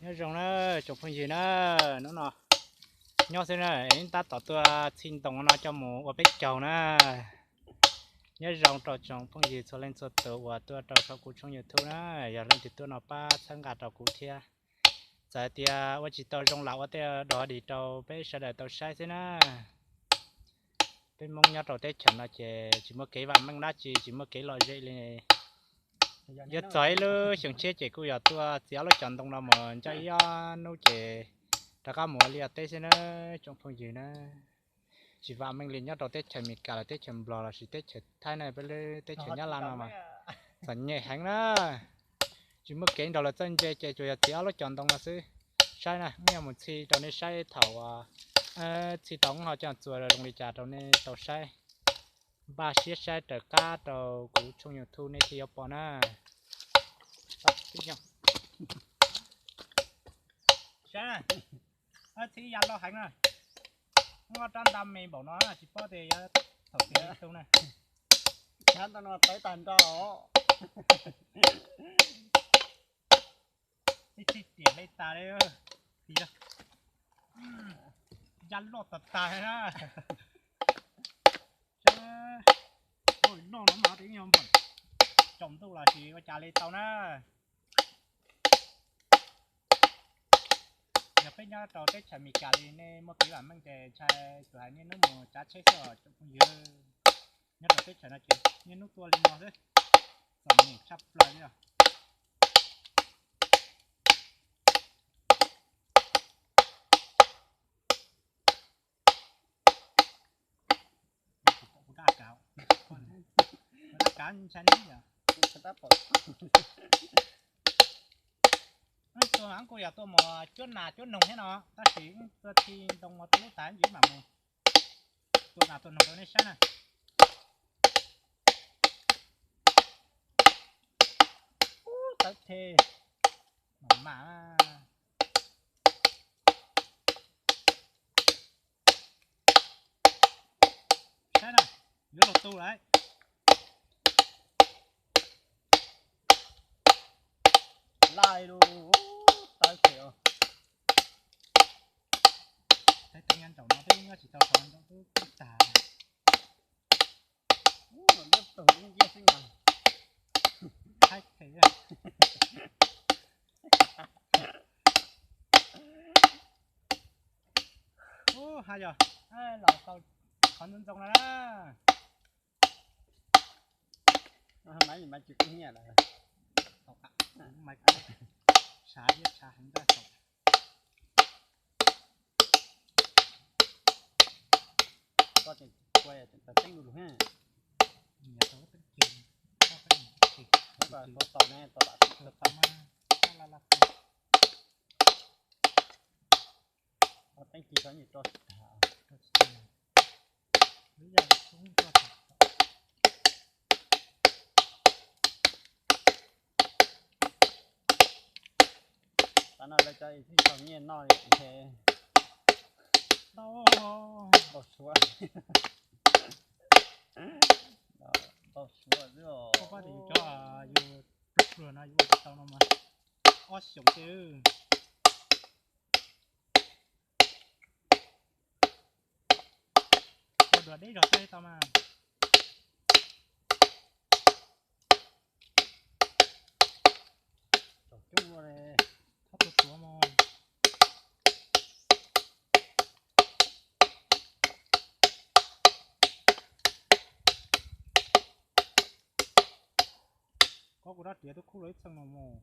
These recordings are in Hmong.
Nyob zoo na tsoom phooj ywg na, hnub no nyob xwb na, tab tom tuaj txhij ntoo no coj mus ua peb caug na. Nyob zoo rau tsoom phooj ywg txhua leej txhua tus uas tuaj rau saum kuv tshooj YouTube na, yog leej twg tuaj no pab txhawb nqa rau kuv thiab. Txawm tias ua tsis tau zoo los ua tej dog dig rau peb sawv daws tau saib xwb na. Peb Hmoob nyob rau teb chaws no ces tsis muaj kev vam meej dab tsi, tsis muaj kev lom zem li. Yuav txog ib lub xyoo tshiab ces kuj yog tuaj txiav ob lub cov ntoo no mus nco ib ob hnub ces rov qab mus ua liaj teb xwb na tsoom phooj ywg na. Tsis vam meej li nyob rau teb chaws Amelikas los teb chaws Nplog lossis teb chaws Thaib na, peb lub teb chaws Nyab Laj no mas txom nyem heev na. Tsis muaj kev nrog luag txawj ntse ces tsuas yog txiav ob lub cov ntoo no xwb. Saib na, wb yuav mus txhij rau nej saib thaum txhij tau wb ho coj txuas zoo li cas rau nej tau saib. Npaj siab saib raws qab rau kuv tshooj YouTube nej thiaj yuav pom na. Saib na, txhij ya loj heev na. Muab rab nta me npaum no tsis paub tias yuav thaum twg tu na. Tshab ntau no tawv tag nrho os. Txhij txhij tiam li tas li. Tis, ya loj tas tas na. Noj no mas npaum tsaus ntuj los tsis ua cas li tau na. Yog peb nyob rau teb chaws Amelikas li nej muaj kev vam meej ces ntshai tus hais niaj hnub mus tsav tsheb xwb os tsoom phooj ywg. Nyob rau teb chaws no ces niaj hnub tuaj li no xwb, txom nyem tshaj plaws li os. Kuv dab kav, kuv dab kav ntshai li yom. Tus hmab kuj yog tuaj mus cuab nas cuab noog thiab no, tab sis tuaj txhij ntoo ua tau lub tas ntsis mam mus tua nas tua noog rau nej saib na. Ub, tawv the, mam mam. Saib na, yuav luag tu lawm. Laj lug, tawv phem os. Saib tej nyob nraum no twb nyob tsis tau tau ntau twb tag. Ub, liab tug ib nciab xwb mas. Haib phem. Ub, ha yog los tau qhov ntxoov ntxoo no na. Maiv tsis kub nyiaj lawm. Tau, maiv kub, tshav thiab tshav heev ntag tau. Koj tseem ua tseem tawm teeb lug lug na. Nyiam tau teeb kiag, koj peb nyiam teeb kiag. Tau tau ne, tau tau tau mas, laj laj laj. Teeb kiag tau nyiam rau tsis tag, rau tsis tag. Lub yog kub koj tseem tau. Tam no lawv cov ib txhij tau nyiaj noj li ntshe tau, tau suav, tau suav xwb os. Koj pab tias yus cov yus pluag pluag no yus ua tsis tau no mas ob xyoos xwb. Ua dua deb zog xwb tau mas. Thaub tuav tuav mog. Koj kuv rab riam twb khub los ib txheej no mog.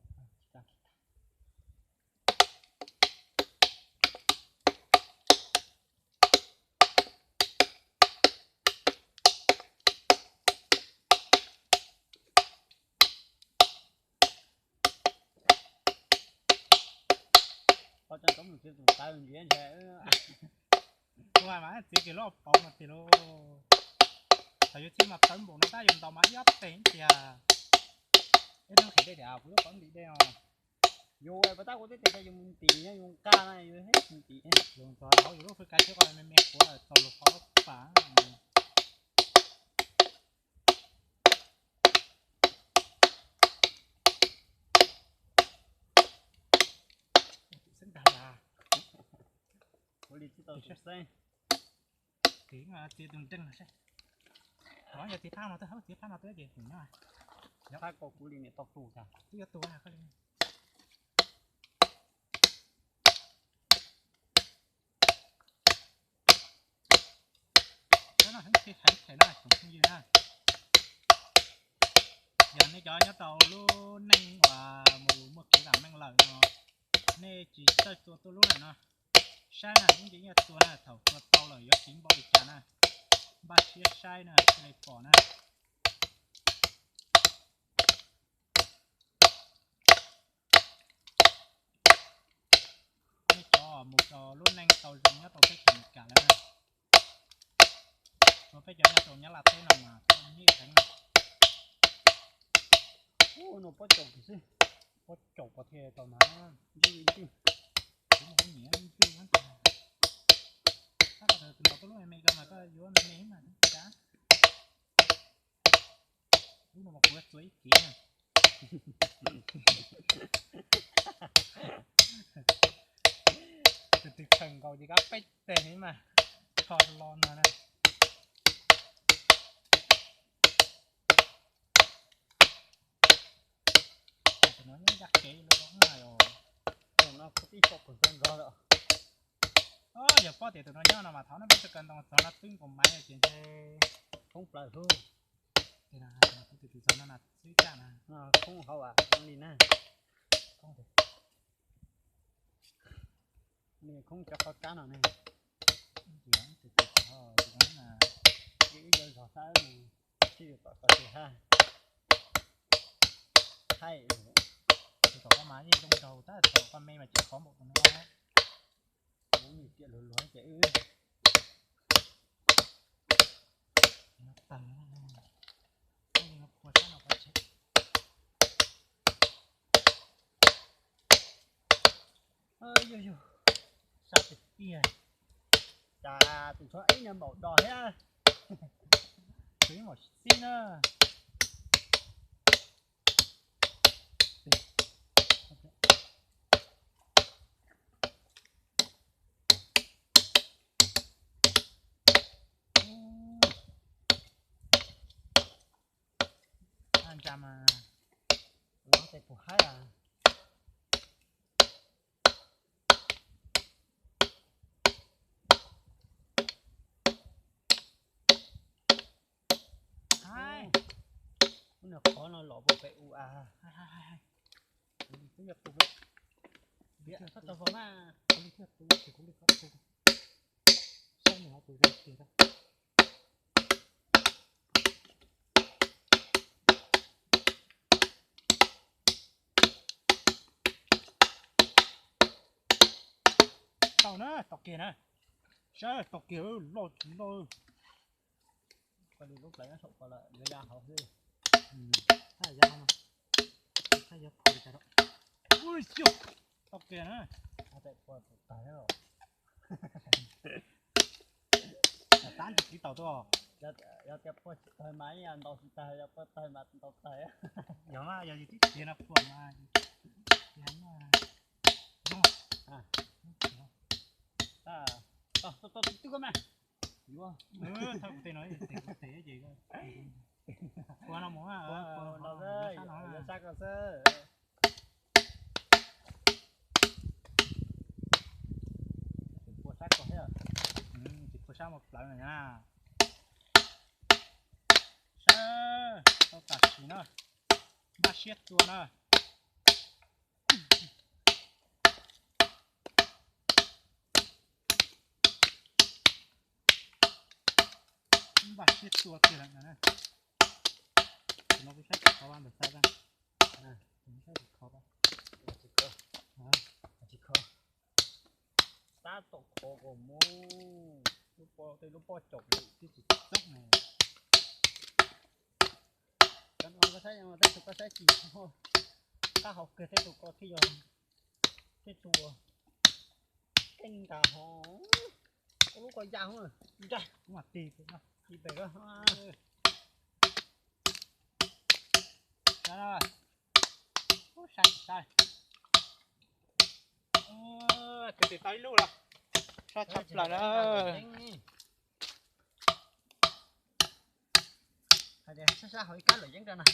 Koj cov mus txiv tus tawv ntsia ntshe. Kuv hais mas txiv kiag lub pauv no tiag lauj. Thaum yus txij mas tawv npaum no tab yus ntaus mas ib ob teg tiag. Ib hnub qhia dej tias kuv lub pauv ntim dej no. Yus pas tab kuv twb tias yus mus ntim no yus nqa na yus mus ntim. Yus ntxuav hauv yus lub fwj kav tsis qo me me quav txaus lus qhov pam. Kuv li tsis tau xeeb. Txiav tus nreeg no seb. Yog txiav phab no twb hauv, txiav phab no twb ces nws nyob. Phab ko kuv li niam tau tu tas. Twb yuav tua koj li. Heev heev heev na tsoom phooj ywg na. Yog nej cov nyob rau lub neej uas mus muaj kev vam meej lawm no, nej tsis txawj tua tuj lub lawm no, saib na, ib ntsis yuav tua na, thaum tua tau lawm yuav kiv npaum li cas na. Npaj siab saib na thiaj li pom na. Nej cov mus rau lub neej tau zoo nyob rau teb chaws Amelikas lawm na. Tsuas peb cov nyob rau Nyab Laj teb no mas txom nyem heev na. Ub, no pob caum xwb, pob caum pov thiaj tau mas ntsuj li ntsuj. Kuv mas kuv nyiam ntsuj na. Tab tom tus no tuaj lub me me ko mas koj yuav me me mas cas. Lub no mas kuv yuav txua ib kiv na. Tus twg khaws nkaus ces kab peb teg mas kho los no na. Tus no nyob ncaj kev los os. Tus no kuv twb xyaum pawg zog zog lawm. Yog paub tias tus no nyob no mas thov nej pab tug kawm ntoo txog no twb nkaus maiv ces ntshe khoob plaws hub. Tus twg txog no na xwb caj na. Khoob hauv li na. Khoob cov qhov kab no ne. Tus no na, ib yawg zog sab ne, sib yuav tom tau tiag ha. Thaij, tus tom koj mas yeej zoo nraug tab tom koj me mas ces khov npaum tus no. Kuv nim tiam luag luag ces wb. Tag, no phua sab no qhov tsev. Yog yog, sab tiag tiag. Cas tus tshuav ib niag maum dos thiab. Tus ib maum xib na. Ntsa mas los tes puas haib as. Haib. Ub, nws qhov no los puas pem u a. Kuv li twb yog tus, kuv li twb yog tus, ces kuv li koj tus. Saib nws ho tus zoo tiag. Tau na, tau kiag na. Saib tau kiag, loj tsis loj. Koj li lub plawv nyob saum ko lawm, yuav ya hauv xwb. Thaj ya hauv no, thaj ya phuav li cas rau. Ui xyov, tau kiag na. Tau tag. Tab ntsis kiv tau tuaj. Yog tias phuav tsis tawg mas ntaus tsis tag, yog phuav tawg mas ntaus tag. Yog mas yog yus tib kiag no phuav mas zoo. Tau, tau, tau, tau, tau, tau, mas. Yuav. Thaj kuv tej no, kuv tej ces phuav no mus, phuav no, yuav sab ko xwb. Tsis phuav sab ko thiab. Tsis phuav sab mus plawv na. Saib, tau tam sim na. Npaj siab tua na. Npaj siab tua kiag lawm na. Tus no kuv saib tsis khov ntawm xav, kuv saib tsis khov. Tsis khov. Tab tom khov kom mus. Lub pob, tej lub pob caum twb tsis txooj ne. Cov no koj saib, tej tus koj saib tsis, qab hauv kiag tej tus ko thiaj yog tej tus keej nkas ho. Koj lub ko ya hov, ya kuv mam tig tig pem ko. Sai, sai. Kwv tis tau ib lub lawm. Sab tshaj plaws na. Hais tias sab sab hauv ib kab luam yeeb rau na.